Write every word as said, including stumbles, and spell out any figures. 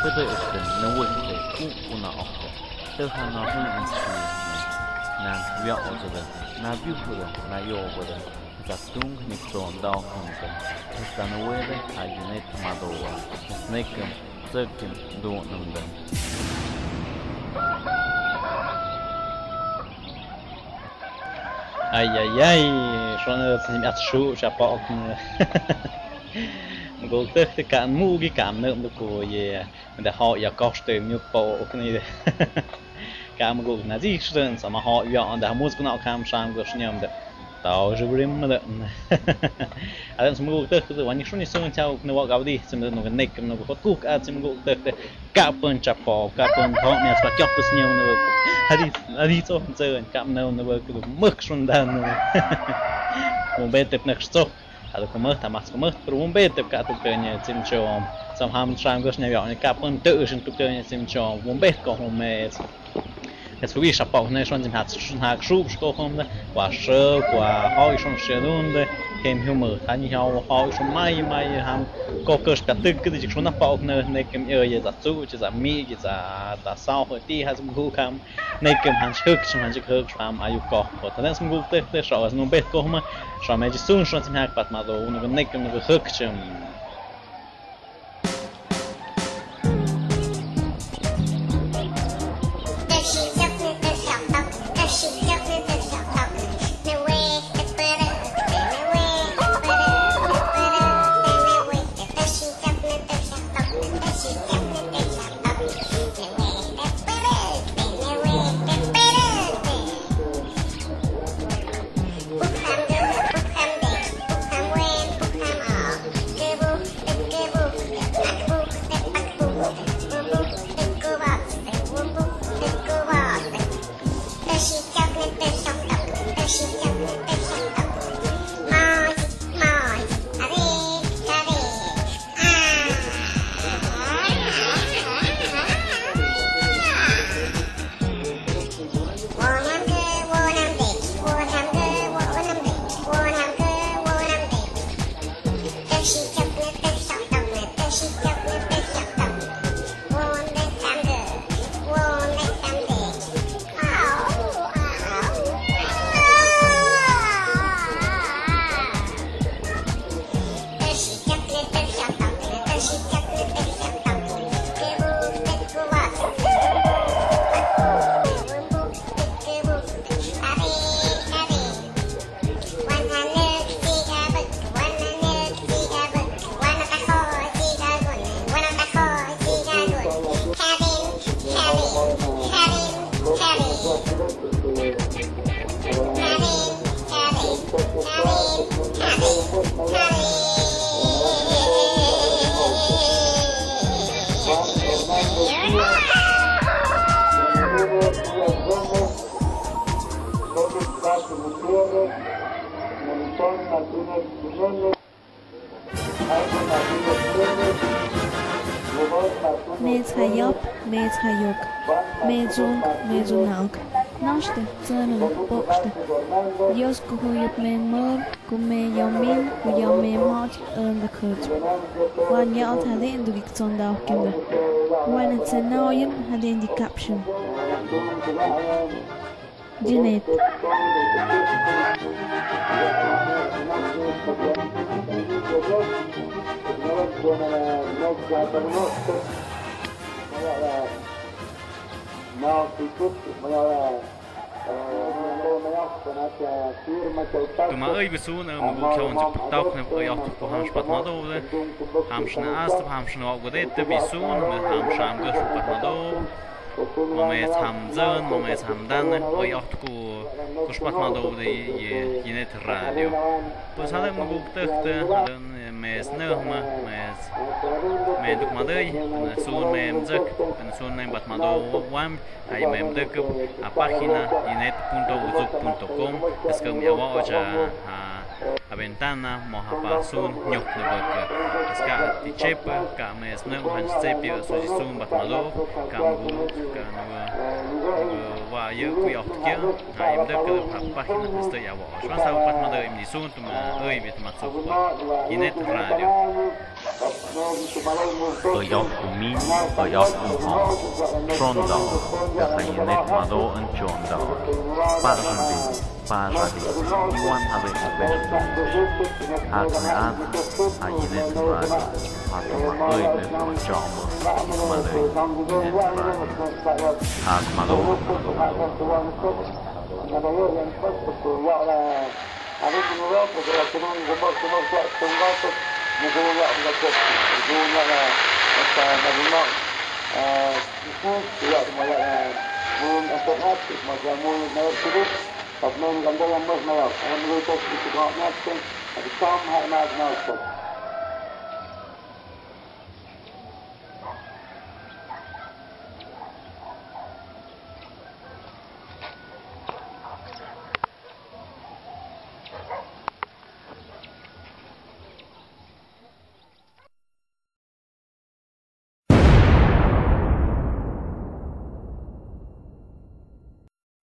Pete este na wehte u una okte. Teuha na hun un chi na. Na wia ote da. Na biuhu da. Na yo ote da. Za tung ni to dau hun da. Esta na wede a yunet madowa. Snekem. Sekem do nam da. Ai, ai, ai, shuan na sin at shu sha pa ok na. Mguk teh te kan mu gi kam na mdu ko ye. Da ho ya kosh te mu pa ok ni de. Kam mguk na zi shren sa ma ho ya da mus kuna kam sham go shnyam da. Tao ju brim da. Adan sa mguk teh te wani shuni sun chao na wa gavdi sim da no nek no ko kuk at sim mguk teh te. Ka pun chapo, ka pun ho ni sa kyok snyam na. Hari, hari so zen kam na na ko muk shun da na. Mo be tep nak so. Hada kumut, hamas kumut, pero wumbe tep ka tu kenya tsim chom. Sam ham sham gus nya yong ka pun tu shin tu kenya tsim chom. Wumbe ko humes. Es wi shapok ne shon jin hat shon hak shup shko hom de. Wa sho, wa hoi shon shedun de. Hem humu, hani hau hoi shon mai mai ham. Ko kush ka tuk de jik shon na pok ne ne kem yo ye za tsu, je za mi, je za da sao ho ti has gu kam. Nei kem han chuk chim han chuk huk sham ayu ko. Ko ta den sum guk teh teh shau as no bet ko ma. Shau me jisun shau chim hak pat ma do no nei kem no huk chim. Mets hayop, mets hayok, mets unk, mets unaok. Nashte, tsana, pokshte. Dios kuhuyup men mor, kume yaumin, kuyaume mot, unda kut. Wan yaot hadin dugik tsondaok kenda. Wan at sanaoyan hadin di caption. Jeanette. Tuma ơi bi sun, ơ, ma gu khon si ptauk ne, ơi, ôh, tu ko ham spat ma do de. Ham sna as, ham sna wa gu de te bi sun, ne ham sham gu spat ma do. Mo mes ham zan, mo mes ham dan, oi ôh ku, ku spat ma do de, ye, ye net radio. Pues hadin mo guk teh teh, hadin mes ne ma, mes, me duk ma de, sun me mzek, sun me bat ma do wam, hay me mdek, a página, inet punto uzuk punto com, es que mi awa ocha, a, a ventana, mo ha pa sun nyok ne bek. Ska ti chep, ka mes ne han sepi su ji sun bat ma do, ka mu, ka nu, wa ye ku yok ke, ha im de ke ha pa hin ste ya wa. Shwan sa bat ma do im di sun tu ma, oi bit ma so. Inet radio. Ơi Aw Kumin, Ơi Aw Kumin, Tron Daw, Yaha Yinet Mado An Chon Daw, Pazadi, Pazadi, Wan Habe Ape, Hakne At, Hayinet Mado, Hatuma Ơi Net Mado Chama, Malay Net Mado, Hakmado,